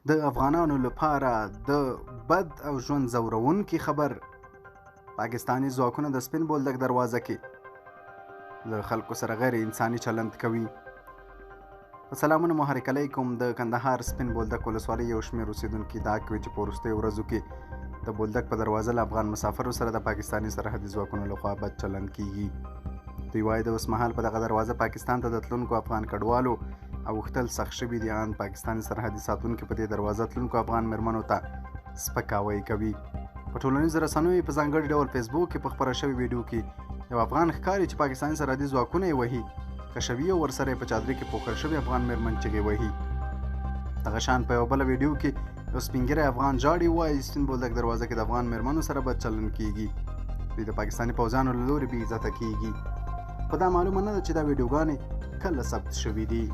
د افغانانو لپاره د بد او ژوند ځورونکي خبر. پاکستاني ځواکونه د سپین بولدک دروازه کې له خلکو سره غیر انساني چلند کوي. په سلامونه مو هرکلی کوم. د کندهار سپین بولدک ولسوالۍ یو شمېر اوسېدونکي ادعا کوي چې په وروستیو ورځو کې د بولدک په دروازه له افغان مسافرو سره د پاکستاني سرحدي ځواکونو لخوا بد چلند کیږي. دوی وايي د اوسمهال په دغه دروازه پاکستان ته د تلونکو افغان کډوالو اوښتل سخت شوي دي. ان پاکستاني سرحدي ساتونکي په دې دروازه تلونکو افغان مېرمنو ته سپکاوی کوي. په ټولنیزو رسنیو په ځانګړي ډول فیسبوک کې په خپره شوې ویډیو کې یو افغان ښکاري چې پاکستاني سرحدي ځواکونه یې وهي، کشوي او ورسره یې په چادري کې پوښل شوې افغان مېرمن چغې وهي. دغه شان په یوه بله ویډیو کې یو سپین ږیری افغان ژاړي، وايي سپین بولدک دروازه کې د افغان مېرمنو سره بد چلن کیږي، دوی د پاکستاني پوځیانو له لوري بې عزته کیږي. خو دا معلومه نه ده چې دا ویډیوګانې کله ثبت شوې دي.